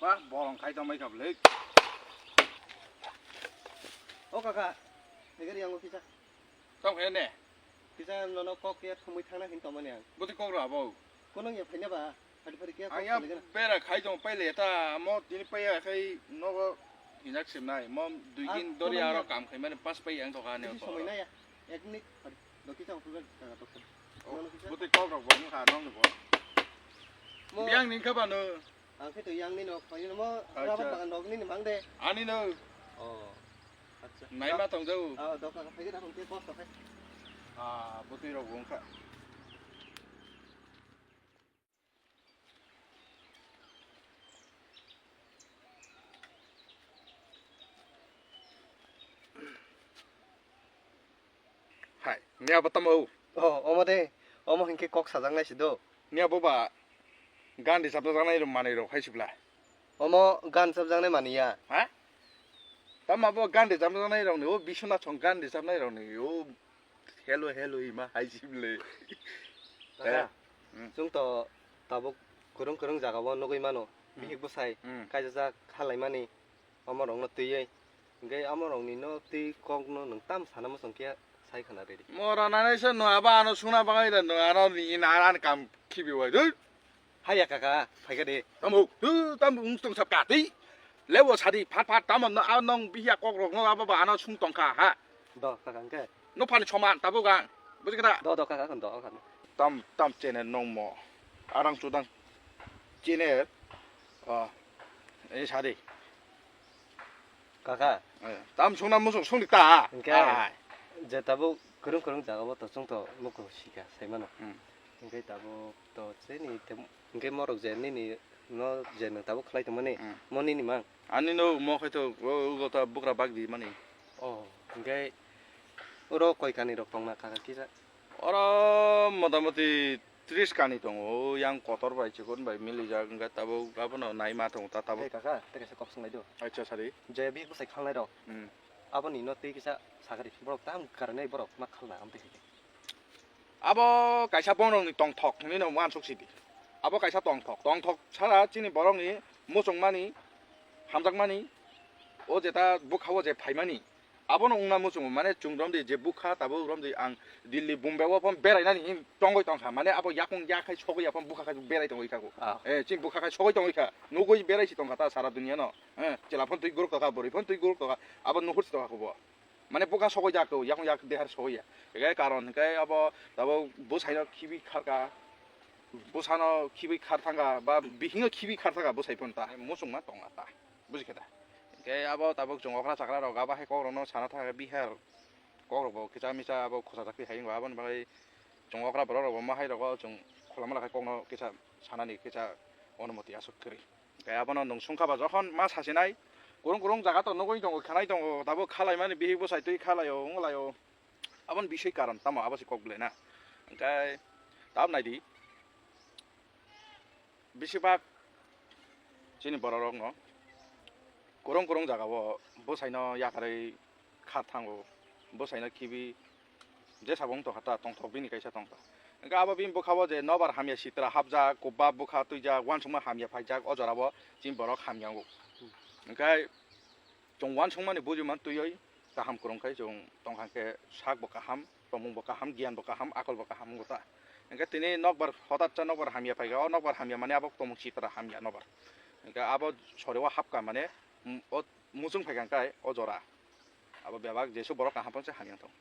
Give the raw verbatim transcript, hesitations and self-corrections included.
Wah, bolong khai tongbai kha bwlwi. O kaka, phaikari yango kisa. Tong khe ne? Kisa nono kok ya thumui thangna hin tongmani ang. Bwtwi kok rw abo? Kono ya phaina ba, phari phari kya kok saligana? Ang ya bera khai tong paile ta, mo tini paiya khai nogo hinjak simnai, mo dui din dori aro kam khai mani pas pai ang tokha ne. Kisi somoi naya, ek minute, phari, doki chang phulga kaka tokha. Nono kisa. Bwtwi kok rok bo wngkha nokni bo. Mo. Biyang ni kha ba no? Ang khe to yang nini nok phai mo rabar bagan rok nini mang de. Ani no. Oh. Acha. Naima tong jau. Ah, doka ka phai da hon ke kos ka phai. Ah, bwtwi rok wngkha. Hai, ni abo tamo? Oh, omo de. Omo hinkhe kok sajaknai si do. Ni abo ba gan rijabna jaknai rok manwi rok hai sibla. Omo gan rijabjaknai manwi ya. Ha? Tamo abo gan rijabna jaknai rok ni o bisuna chong gan rijabnai rok ni o hello hello ima hai sibla. Kaka, eh, hmm, chwng to tabuk kwrwng kwrwng jaga o nugwi mano. Hmm. Bihik bwsai, hmm, kaijajak khalai mani. Omo rokno twiwi. Hinkhe omo rokni no twi kokno nwng tam sana muchung khe sai khwna ridi. Mora nanai se no abo ano sungna bagwi da no ano ni na an kam khibi wai. Dui. Haya kaka, phaikha de. Tamo, dui, tamo wng tong sab ka twi. Lewo sadi phat phat tamo no a nong bihya kok rok no abo ba ano sung tong kha ha. Do kaka hinkhe. No phani soman tabuk ang. Buji kha da? Do do kaka do kaka. Tam tam chene nong mo. Arang chudang. Chene. Ah. Eh sadi. Kaka. Eh, tam sungna musuk sungdi ta. Hinkhe, ah, je tabuk kwrwng kwrwng jaga o to chwng to mukung sika sai mano. Hmm. Hinkhe tabuk to chini tem-, hinkhe morok je nini no je nwng tabuk khlai tongmani, hmm, mo nini mang? Ani no mo khai to o, o ta bukra bak di mani. Oh, hinkhe oro koi kani rok tongna kaka kisa? Oro motamoti tris kani tongo, o yang kotor bai chikon bai milijak, wngkha tabuk abono naima tongo ta tabuk. Hey kaka, tei kaisa kok swnglaidi. Acha sadi. Je bihik bwsai khalnai rok. Hmm. Aboni no tei kisa sakari borok tam karinai borok ma khalna amtwi hai. Abo kaisa borokni tongthok hinwi no uansuk sidi. Abo kaisa tongthok, tongthok sara chini borokni muchungmani, hamjakmani, o jeta bukha o je phaimani. Abono wngna muchungo, mane chwng romdi je bukha tabuk romdi ang Delhi, Bombay o phano berainani hin tongwi tongkha, mane abo yakung yak hai sogwi aphano bukha khai berai tongwi kha. Ah. Eh, chini bukha khai sogwi tongwi kha, nugwi berai si tongkha ta sara dunia no. Eh, chwla phano twi guruk tokha, bwrwi phano twi guruk tokha, abo nuhur si tokha kho bo. Mane bukha sogwi jak to, yakung yak dehar sogwi ya. Ege karon hinkhe abo tabuk bwsaino khibi kharka, bwsano khibi khar thangkha, ba bihingo khibi khar thangkha bwsai phano ta. Muchungma tongkha ta. Buji khe da? Hinkhe abo tabuk chwng okra chakra rok abo hai kok rokno sana thangkha Bihar kok rok bo kisa misa abo khosa chakri hai wngkha aboni bagwi chwng okra borok rok bo ma hai rogo chwng khwlama lakhai kokno kisa sanani kisa onumoti aswk kwrwi. Hinkhe abono nwng sungkha ba jokhon ma sasinai kwrwng kwrwng jaga to nugwi tongo khanai tongo tabuk khalaimani bihik bwsai twi khalaio wnglaio aboni bisoi karon tamo abo se kok belai na hinkhe tab naidi. Besibak chini borok rokno kwrwng kwrwng jagao bwsaino yakarwi kha thango, bwsaino khibi jesa bo wng tongkha ta, tongthok bini kaisa tongthok. Hwnkhe abo bini bwkhao je nobar hamya sitra hapjak, kubba bwkha twijak, uansukma hamya phaijak, o jorao chini borok hamya wngo. Hwnkhe chwng uansukmani bujiman twiwi kaham kwrwng khe chwng tongkha khe sak bo kaham, tongmung bo kaham, giyan bo kaham, akol bo kaham wngo ta. Hwnkhe tini nokbar hotatsa nokbar hamya phaikha, o nokbar hamya mane abo tongmung sitra hamya nokbar. Hwnkhe abo sori o hapkha mane, mm, o muchung phaikha hwnkhe o jora. Abo bebak jesu borok kaham phano se hamya wng thung.